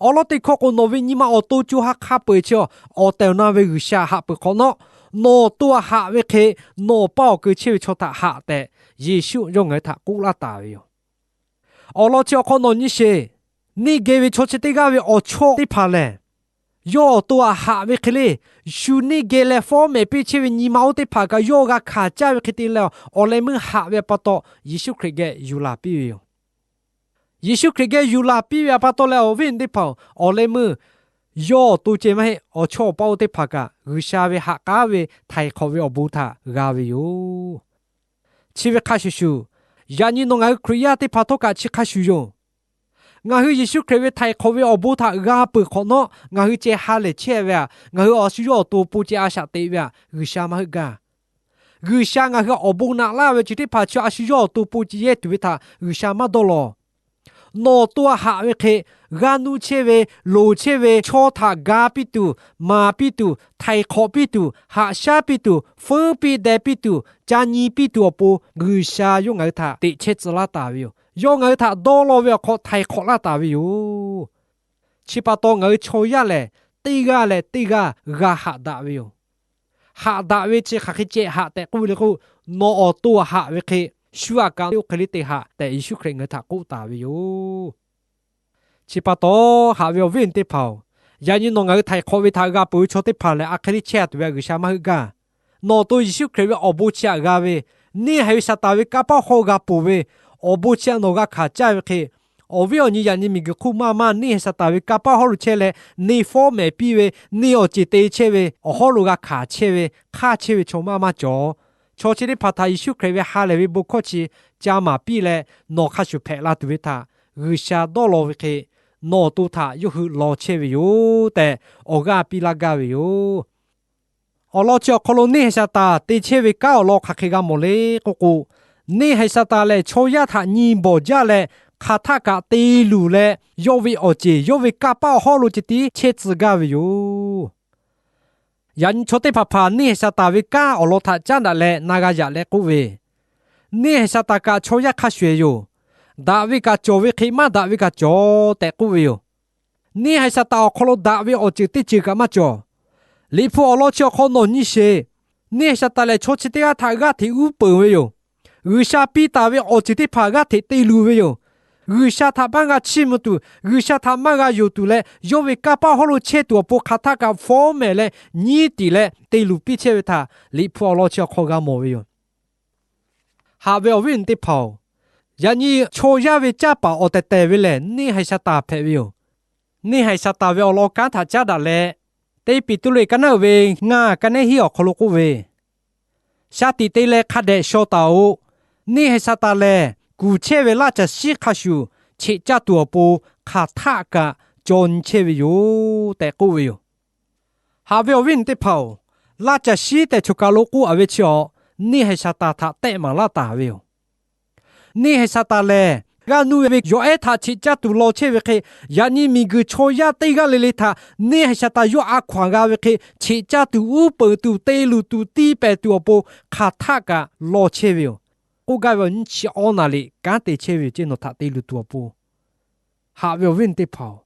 Awˬ lawn teˇ hkawˇ k'o, nawˬ ve nyi ma awˬ to co ha hk'a peu-eˬ chi awˬ tehˬ awˬ na ve G'uiˬsha haꞈ peuˬ hk'awꞈ nawˉ, nawˬ awˬ to haꞈ ve hk'e nawˬ paˇ awˬ keu chehˇ ve chaw htaꞈ haꞈ tehꞈ Yeˍsuˆ yawˇ ngaˬ hui htaꞈ k'oˆ laˇ taˍ ve yoˬ. Awˬ lawn chi awˬ hk'aw nawˬ nyi sheˍ. Neˇ geh ve chaw chi teˇ g'aˇ ve awˬ chawˇ teˇ hpaˍ lehˬ, yawˇ awˬ to haꞈ ve hk'e le, shu neˇ geh leh fawˉ mehˍ piˇ chehˇ ve nyi ma oˇ teˇ hpaˍ kaꞈ yawˇ g'a hkanˍ caˇ ve hk'e te leh, awˬ leh meuˇ haꞈ ve a pa taw Yeˍsuˆ Hkriꞈ geh yuˬ laˬ piˇ ve yoˬ. Yeˍsuˆ Hkriꞈ geh yuˬ laˬ piˇ ve a pa taw leh awˬ viˉ awˬ nyi teˇ hpaˍ-oˬ, awˬ leh meuˇ yawˇ awˬ to ceh maˇ heˆ, awˬ chawˇ awˬ paˇ oˇ teˇ hpaˍ kaꞈ G'uiˬsha ve haꞈ k'aˉ ve htaiˍ hk'awꞈ ve awˬ bon htaꞈ g'a ve yoˬ. Chi ve hk'a shuˍ shuˍ, yaꞈ nyi nawˬ ngaˬ hui Hkriꞈ yaˇ teˇ hpaˍ htawˇ kaꞈ chi hk'a shuˍ yoˬ. Ngaˬ hui Yeˍsuˆ Hkriꞈ ve htaiˍ hk'awꞈ ve awˬ bon htaꞈ g'a peuˬ hk'awꞈ nawˉ, ngaˬ hui ceh ha lehˬ chehˇ ve aꞈ, ngaˬ hui a shu yawˇ awˬ to po ceh a shaꞈ teꞈ ve aꞈ, G'uiˬsha maˇ heuˆ gaˇ. G'uiˬsha ngaˬ hui awˬ bon naꞈ laˇ ve ceuˬ teˇ hpaˍ chi a shu yawˇ awˬ to po ceh yehˇ tuˬ ve htaꞈ G'uiˬsha maˇ dawˇ law. Nawˬ awˬ to haꞈ ve hk'e, g'a nuˇ chehˇ ve, loˍ chehˇ ve chaw htaꞈ ga piˇ tuˬ, maˍ piˇ tuˬ, htaiˍ hk'awꞈ piˇ tuˬ, haꞈ shaˉ piˇ tuˬ, feuˉ piˇ deh piˇ tuˬ, ca nyi piˇ tuˬ awˬ pon G'uiˬsha yawˇ ngaˬ hui htaꞈ teꞈ chehˇ tcuh laˇ taˍ ve yoˬ. Yawˇ ngaˬ hui htaꞈ dawˇ law ve awˬ hk'aw htaiˍ hk'awꞈ laˇ taˍ ve yoˬ. Chi pa taw ngaˬ hui chaw yaˇ lehˬ, teˇ g'aˇ leh teˇ g'aˇ g'a haꞈ daꞈ ve yoˬ. Haꞈ daꞈ ve chi hk'aˬ hk'e ceh haꞈ tehꞈ k'oˆ ve le k'o, nawˬ awˬ to haꞈ ve hk'e, shu aꞈ kaꞈ oˇ hk'e le te haꞈ tehꞈ Yeˍsuˆ Hkriꞈ ngaˬ hui htaꞈ k'oˆ taˍ ve yoˬ. Chi pa taw, haꞈ ve awˬ viˉ awˬ nyi teˇ hpaˍ-oˬ, yaꞈ nyi nawˬ ngaˬ hui htaiˍ hk'awꞈ ve htaꞈ g'a peuˬ ve chaw teˇ hpaˍ lehˬ, a hk'e le chehˇ a tuˬ ve aꞈ G'uiˬsha maˇ heuˆ gaˇ. Nawˬ awˬ to Yeˍsuˆ Hkriꞈ ve awˬ bon chi aꞈ g'a ve, neˇ haiˬ ve Saˍtanˍ ve kanˇ paˆ hawˉ g'a ponˬ ve, awˬ bon chi aꞈ nawˬ g'a hkanˍ caˇ ve hk'e, awˬ viˉ awˬ nyi yaꞈ nyi miˬguiˬ hk'oˆ maˇ maˇ neˇ haiˬ Saˍtanˍ ve kanˇ paˆ hawˉ lo chehˇ leh, neˇ fawˉ mehˍ piˇ ve, neˇ awˬ ceˬ te chehˇ ve awˬ hawˉ lo g'a hkanˍ chehˇ ve, hk'aˇ chehˇ ve chaw maˇ maˇ cawˬ. Chaw chi teˇ hpaˍ htaꞈ Yeˍsuˆ Hkriꞈ ve ha lehˬ ve bon hkawˇ chi ca maˍ piˇ leh, nawˬ hk'a shuˍ hpehꞈ la tuˬ ve htaꞈ G'uiˬsha dawˇ law ve hk'e, nawˬ awˬ to htaꞈ yawˇ hui law chehˇ ve yoˬ tehꞈ awˬ g'aˇ piˇ laˇ gaˇ ve yoˬ. Awˬ lawn chi awˬ hk'aw lo neˇ haiˬ Saˍtanˍ te chehˇ ve kanˉ awˬ lawn hk'aˬ hk'e g'a mawˬ le k'oˆ k'o, neˇ haiˬ Saˍtanˍ lehˬ chaw yaˇ htaꞈ nyi bawˬ jaˇ leh, hk'aˬ htaˆ kaꞈ te luˬ leh, yawˇ ve awˬ ceˬ, yawˇ ve kanˇ paˆ awˬ hawˉ lo ceh tiˉ chehˇ tcuh gaˇ ve yoˬ. Yaꞈ nyi chaw teˇ hpaˍ hpaˍ neˇ haiˬ Saˍtanˍ ve kanˉ awˬ lawn htaꞈ caˉ daꞈ leh na g'a yaꞈ leh k'oˆ ve, neˇ haiˬ Saˍtanˍ kaꞈ chaw yaˇ hk'a shuˍ-ehˍ yoˬ. Daꞈ ve kaꞈ cawˬ ve hk'e maˇ daꞈ ve kaꞈ cawˬ tehꞈ k'oˆ ve yoˬ. Neˇ haiˬ Saˍtanˍ awˬ hk'aw lo daꞈ ve awˬ ceuˬ teˇ ceuˬ kaꞈ maˇ cawˬ. Liꞈ hpu awˬ lawn chi awˬ hk'aw nawˬ nyi sheˍ. Neˇ haiˬ Saˍtanˍ lehˬ chaw chi teˇ g'aˇ htaꞈ g'aˇ hteꞈ uˉ peunˍ ve yoˬ. G'uiˬsha piˇ taˍ ve awˬ ceuˬ teˇ hpaˍ g'aˇ hteꞈ te luˬ ve yoˬ. G'uiˬsha htaꞈ maˇ g'a chiˇ mvuh tuˬ, G'uiˬsha htaꞈ maˇ g'a yonˍ tuˬ leh, yawˇ ve kanˇ paˆ hawˉ lo chehˇ tuˬ awˬ pon hk'aˬ htaˆ kaꞈ fawˉ mehˍ leh nyiˉ tiˍ leh te luˬ piˇ chehˇ ve htaꞈ Liꞈ hpu awˬ lawn chi awˬ hk'aw g'a mawˬ ve yoˬ. Haꞈ ve awˬ viˉ awˬ nyi teˇ hpaˍ-oˬ, yaꞈ nyi chaw yaˇ ve canˇ paˍ awˬ tehˬ tehˬ ve lehˬ, neˇ haiˬ Saˍtanˍ hpehꞈ ve yoˬ. Neˇ haiˬ Saˍtanˍ ve awˬ lawn kanˉ htaꞈ caˉ daꞈ leh, teˇ Peˍtruˆ ka naˉ uiˍ ve ngaˇ ka nehˉ hiˉ awˬ hk'aw lo k'oˆ ve, Shaˍ tiꞈ te leh hk'a dehꞈ shaw taˍ-oꞈ. Neˇ haiˬ Saˍtanˍ lehˬ, kuˬ chehˇ ve laˇ caˬ shiˉ hk'a shuˍ cheꞈ caˇ tuˬ awˬ pon hk'aˬ htaˆ kaꞈ caw nyi chehˇ ve yoˬ tehꞈ k'oˆ ve yoˬ. Haꞈ ve awˬ viˉ awˬ nyi teˇ hpaˍ-oˬ, laˇ caˬ shiˉ tehꞈ choˬ kaˬ lo k'oˆ a ve chi awˬ, neˇ haiˬ Saˍtanˍ htaꞈ tehˆ maˍ laˇ taˍ ve yoˬ. Neˇ haiˬ Saˍtanˍ lehˬ, g'a nuˇ ve yawˬ ehˉ htaꞈ cheꞈ caˇ tuˬ law chehˇ ve hk'e, yaꞈ nyi miˬguiˬ chaw yaˇ teˇ g'aˇ le le htaꞈ neˇ haiˬ Saˍtanˍ yawˇ a hkaw anˬ g'a ve hk'e, cheꞈ caˇ tuˬ, uˉ peunˍ tuˬ, te luˬ tuˬ, tiˇ pehˍ tuˬ awˬ pon hk'aˬ htaˆ kaꞈ law chehˇ ve yoˬ. K'oˆ gaˇ ve awˬ nyi chi awˬ naˍ riˍ kanˉ te chehˇ ve yoˬ ceˇ, nawˬ htaꞈ te luˬ tuˬ awˬ pon. Haꞈ ve awˬ viˉ awˬ nyi teˇ hpaˍ-oˬ,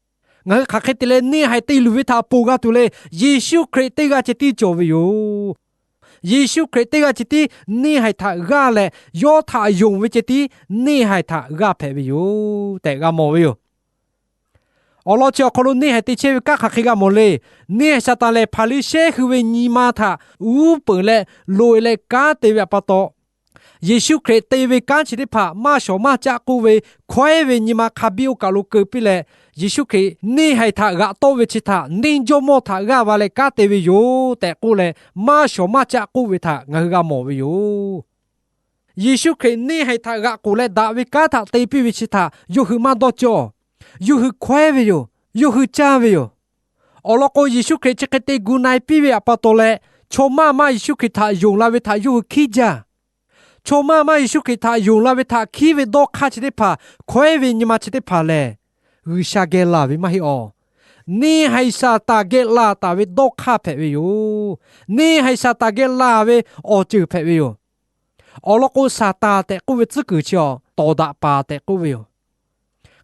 ngaˬ hui hk'aˬ hk'e te leh neˇ haiˬ te luˬ ve htaꞈ ponˬ g'a tuˬ le. Yeˍsuˆ Hkriꞈ teˇ g'aˇ ceh tiˉ cawˬ ve yoˬ. Yeˍsuˆ Hkriꞈ teˇ g'aˇ ceh tiˉ neˇ haiˬ htaꞈ g'aˇ leh, yawˇ htaꞈ yonˍ ve ceh tiˉ neˇ haiˬ htaꞈ g'aˇ hpehꞈ ve yoˬ tehꞈ g'a mawˬ ve yoˬ. Awˬ lawn chi awˬ hk'aw lo neˇ haiˬ te chehˇ ve kanˉ hk'aˬ hk'e g'a mawˬ le. Neˇ haiˬ Saˍtanˍ lehˬ, Hpaˍriˍsehˇ hui ve nyi ma htaꞈ uˉ peunˍ leh loꞈ-e leh kanˉ te ve pa taw, Yeˍsuˆ Hkriꞈ te ve kanˉ chi teˇ hpaˍ maˇ shawˍ maˇ caˆ k'oˆ ve, hkawehˉ ve nyi ma hk'a biˇ oˇ kaˬ lo keu piˇ leh, Yeˍsuˆ Hkriꞈ neˇ haiˬ htaꞈ g'aꞈ tawˆ ve chi htaꞈ neˇ jawˇmawˇ htaꞈ g'aˇ va leh kanˉ te ve yoˬ tehꞈ k'oˆ leh, maˇ shawˍ maˇ caˆ k'oˆ ve htaꞈ ngaˬ hui g'a mawˬ ve yoˬ. Yeˍsuˆ Hkriꞈ neˇ haiˬ htaꞈ g'aꞈ k'oˬ leh daꞈ ve kanˉ htaꞈ te piˇ ve chi htaꞈ yawˇ hui maˇ dawˇ cawˇ. Yawˇ hui hkawehˉ ve yoˬ. Yawˇ hui caˇ ve yoˬ. Awˬ lawn k'o, Yeˍsuˆ Hkriꞈ chi hk'e te gu na-e piˇ ve pa taw leh, chaw maˇ maˇ Yeˍsuˆ Hkriꞈ htaꞈ yonˍ la ve htaꞈ yawˇ hui hkiˉ jaˇ. Chaw maˇ maˇ Yeˍsuˆ Hkriꞈ htaꞈ yonˍ la ve htaꞈ hkiˉ ve dawˇ hk'aˇ chi teˇ hpaˍ hkawehˉ ve nyi ma chi teˇ hpaˍ lehˬ, G'uiˬsha geh laˬ ve maˇ heˆ awˬ. Neˇ haiˬ Saˍtanˍ geh laˬ taˍ ve dawˇ hk'aˇ hpehꞈ ve yoˬ. Neˇ haiˬ Saˍtanˍ geh laˬ ve awˬ ceuˬ hpehꞈ ve yoˬ. Awˬ lawn k'o, Saˍtanˍ tehꞈ k'oˆ ve tcuhˉ kuiˬ chi awˬ, tawˍ daꞈ paˍ tehꞈ k'oˆ ve yoˬ.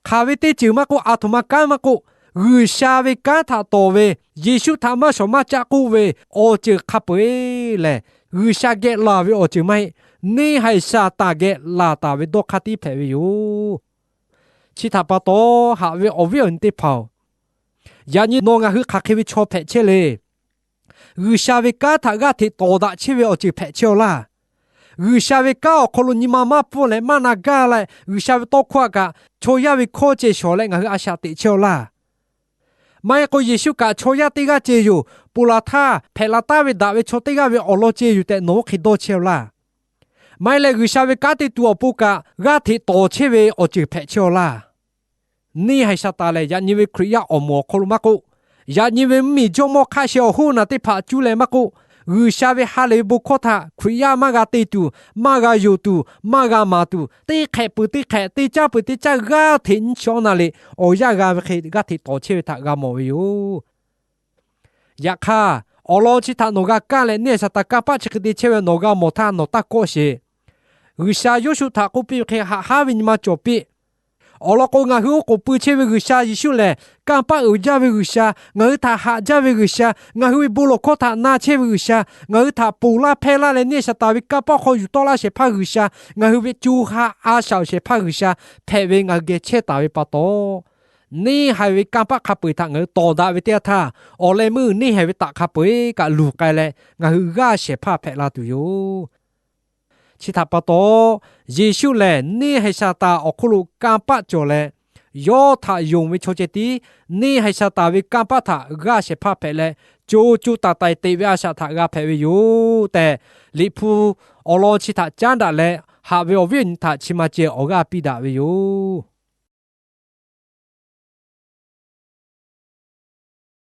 Hk'aˬ ve teˇ ceuˬ maˇ k'oˆ, aˬ htoꞈ ma kanˉ maˇ k'oˆ, G'uiˬsha ve kanˉ htaꞈ tawˍ ve, Yeˍsuˆ htaꞈ maˇ shawˍ maˇ caˆ k'oˆ ve awˬ ceuˬ hk'a peu-eˬ lehˬ, G'uiˬsha geh laˬ ve awˬ ceuˬ maˇ heˆ. Neˇ haiˬ Saˍtanˍ geh laˬ taˍ ve dawˇ hk'aˇ tiˉ hpehꞈ ve yoˬ. Chi htaꞈ pa taw, haꞈ ve awˬ viˉ awˬ nyi teˇ hpaˍ-oˬ, yaꞈ nyi nawˬ ngaˬ hui hk'aˬ hk'e ve chaw hpehꞈ chehˇ le. G'uiˬsha ve kanˉ htaꞈ g'aˇ hteꞈ tawˍ daꞈ chehˇ ve awˬ ceuˬ hpehꞈ chehˇ-aw laˇ. G'uiˬsha ve kanˉ awˬ hk'aw lo nyi ma maˇ pfuhˇ leh maˇ na gaˇ leh, G'uiˬsha ve tawˇ hkawˇ htaꞈ kaꞈ chaw yaˇ ve hkawˇ ceh shawˍ leh ngaˬ hui a shaꞈ teꞈ chehˇ-aw laˇ. Maˇ heˆ k'o, Yeˍsuˆ kaꞈ chaw yaˇ teˇ g'aˇ ceh yoˬ, ponˬ laˬ htaˇ hpehꞈ la taˍ ve daꞈ ve chaw teˇ g'aˇ ve awˬ lawn ceh yoˬ tehꞈ nawˬ oˇ hk'e dawˇ chehˇ-aw laˇ. Maˇ heˆ leh, G'uiˬsha ve kanˉ te tuˬ awˬ pon kaꞈ g'aˇ hteꞈ tawˍ chehˇ ve awˬ ceuˬ hpehꞈ chehˇ-aw laˇ. Neˇ haiˬ Saˍtanˍ lehˬ, yaꞈ nyi ve Hkriꞈ yaˇ awˬ moˍ awˬ hk'aw lo maˇ k'oˆ, yaꞈ nyi ve mvuhˇmiˬ jawˇmawˇ hk'aˆ sheh awˬ hoˉ naˬ teˇ hpaˍ cuˇ leh maˇ k'oˆ, G'uiˬsha ve ha lehˬ ve bon hkawˇ htaꞈ Hkriꞈ yaˇ maˇ g'a te tuˬ, maˇ g'a yonˍ tuˬ, maˇ g'a maˍ tuˬ, teˇ hk'ehꞈ peuˬ teˇ hk'ehꞈ, teˇ caˇ peuˬ teˇ caˇ g'aˇ hteꞈ nyiˇ chi awˬ naˍ riˍ awˬ yanˇ g'a ve hk'e g'aˇ hteꞈ tawˍ chehˇ ve htaꞈ g'a mawˬ ve yoˬ. Yaꞈ hk'aˇ, awˬ lawn chi htaꞈ nawˬ g'a kaˇ leh, neˇ haiˬ Saˍtanˍ kanˇ paˆ chi hk'e te chehˇ ve nawˬ g'a mawˬ htaˇ nawˬ taˇ kawˆ sheˍ. G'uiˬsha Yoˇshuˆ htaꞈ k'oˆ piˇ ve hk'e, haꞈ haˉ ve nyi ma cawˬ piˇ. Awˬ lawn k'o, ngaˬ hui oˇ k'oˍ pui chehˇ ve G'uiˬsha Yeˍsuˆ lehˬ, kanˇ paˆ uiˍ jaˇ ve G'uiˬsha, ngaˬ hui htaꞈ haꞈ jaˇ ve G'uiˬsha, ngaˬ hui ve bon lawˬ hkawˇ htaꞈ na chehˇ ve G'uiˬsha, ngaˬ hui htaꞈ ponˬ laˇ hpehˇ laˇ leh, neˇ haiˬ Saˍtanˍ ve kanˇ paˆ hk'aw yuˬ tawˆ laˇ shehˍ hpaˇ G'uiˬsha, ngaˬ hui ve co ha a shaꞈ awˬ shehˍ hpaˇ G'uiˬsha hpehꞈ ve ngaˬ hui geh chehˇ taˍ ve pa taw, neˇ haiˬ ve kanˇ paˆ hk'a peu-eˬ htaꞈ ngaˬ hui tawˍ daꞈ ve teˇ yanˇ htaˇ, awˬ leh meuˇ neˇ haiˬ ve taꞈ hk'a peu-eˬ kaꞈ luˬ k'ai leh, ngaˬ hui g'aˇ shehˍ hpaˇ hpehꞈ la tuˬ yoˬ. Chi htaꞈ pa taw, Yeˍsuˆ lehˬ neˇ haiˬ Saˍtanˍ awˬ hk'oˆ lo kanˇ paˆ cawˬ leh, yawˇ htaꞈ yonˍ ve chaw ceh tiˉ neˇ haiˬ Saˍtanˍ ve kanˇ paˆ htaꞈ g'aˇ shehˍ hpaˇ hpehꞈ leh, co co taiˍ taiˍ teꞈ ve a shaꞈ htaꞈ g'a hpehꞈ ve yoˬ tehꞈ, Liꞈ hpu awˬ lawn chi htaꞈ caˉ daꞈ leh, haꞈ ve awˬ viˉ awˬ nyi htaꞈ chi ma ceh awˬ g'aˇ piˇ daꞈ ve yoˬ.